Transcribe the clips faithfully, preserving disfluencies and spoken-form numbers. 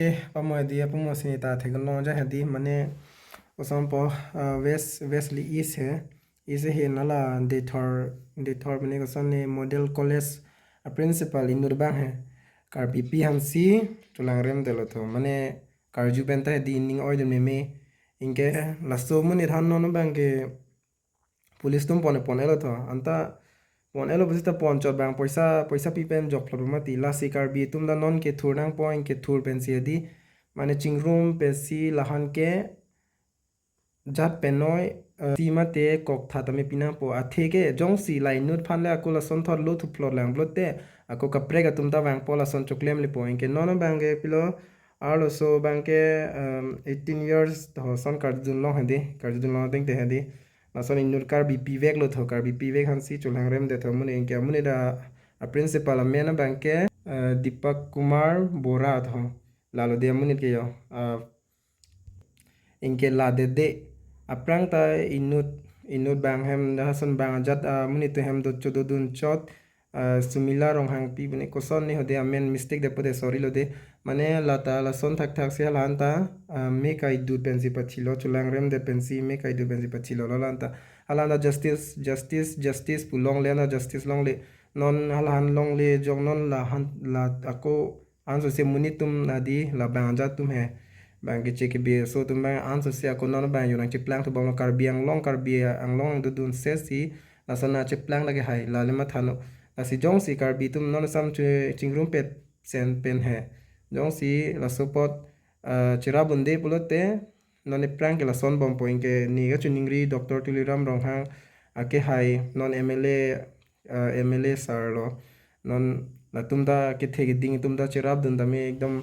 Eh, pamo hedi, apamo sini ta theklong ja hedi, mane kosonpo, ah, West, West le East he, East he nala Deithor, Deithor mane koson ne Model College a principal inut abang he. Karbipi aphansi cholangrem detlo tho, mane karju pen ta hedi ning oidun meme, anke laso amonit aphan non abang ke police atum pon pon-etlo tho. Anta pon-etlo pusita pon chot abang poisa, poisa pi pen jokphlot mati. Lasi Karbi atum ta non kethur nangpo, anke thur pensi hedi, mane chingrum pensi lahan ke jat penoi, eh, si mate koktha tame pi nangpo. Athe ke jongsi la inut aphan le ako lason thot lo thuphlot lang pulote, ako kaprek atum ta vangpo, lason choklem lepo. Anke non abang ke pilo, arloso abang ke, um, eighteen years tho, lason karjudun long hedi, karjudun long ateng te hedi. Lason inut Karbipi veklo tho, Karbipi vek aphansi cholangrem det tho amonit, anke amonit a, a principal amen abang ke, eh, Deepak Kumar Bora tho. Lalo hedi amonit ke yo. Ah, anke la det de. Aphrang ta inut, inut abang hem, lason bang ajat, ah, amonit atum hem do chododun chot, ah, Sumila Ronghangpi pune koson ne hedi amen, mistake det pulote sorry lo de. Mane lata lason thakthak si halan ta, ah, me kaidut pensi pachilo, cholangrem det pensi, me kaidut pensi pachilo lo lanta. Halan ta justice, justice, justice pu longle, anta justice longle. Non halan longle jok, non lahan, la ako ansose amonit atum hedi, la bang ajat atum he, bang keche kebe aso atum abang ansose ako non abang yo nangcheplang thu bomlo, Karbi Anglong, Karbi Anglong dodun sesi lason nangcheplang ta kehai, la le matha no. Lasi jongsi Karbi atum non sam chu chingrumpet sen pen he, jongsi laso apot, eh, cherap unde pulote, non aphrang ke lason bompo, anke ne kachoningri Doctor Tuliram Ronghang akehai, non M L A, eh, M L A sir lo. Non latum ta kethe keding atum ta cherapdun tame ekdom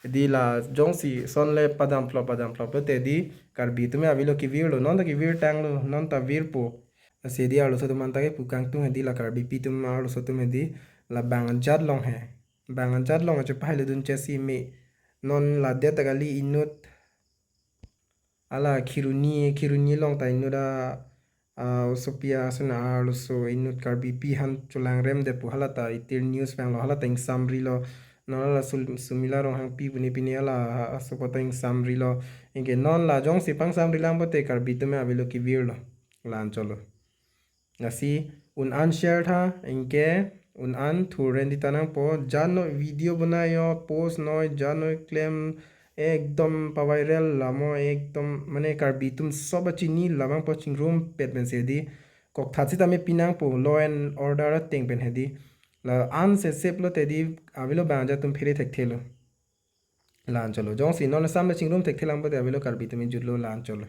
hedi, la jongsi lason le padam phlop, padam phlop pulote hedi Karbi atum avelo kevirlo, non ta kevir tanglo, non ta virpo. Lasi hedi arloso atum anta kepu kangtung hedi, la Karbipi atum arloso atum hedi, la bang ajat long he. Bang ajat long achu pahai lo dun chesi me. Non la det ta kali, inut hala Kheroni, Kheroni along ta inut a, a, osopi ason arloso inut Karbipi aphan cholangrem det pu hala ta itir news vanglo, hala ta ingsamrilo. Non hala Sul-, Sumila Ronghangpi pune pine hala aso apot ta ingsamrilo. Anke non la jongsi pangsamri lang pulote Karbi atum avelo kevirlo. La-an chotlo. Lasi un-an share tha, anke un-an thur rendi ta nangpo, jat noi video bonai yo, post noi, jat noi klem, ekdom paviral lamo, ekdom mane Karbi atum sob achini labang po, chingrumpet pensi hedi. Koktha sitame pi nangpo, law and order ateng pen hedi. La ansose pulote hedi, avelo bang ajat atum phere thekthelo. La-an chotlo. Jongsi non sam le chingrum thekthelang pulote avelo Karbi atum jutlo, la-an chotlo.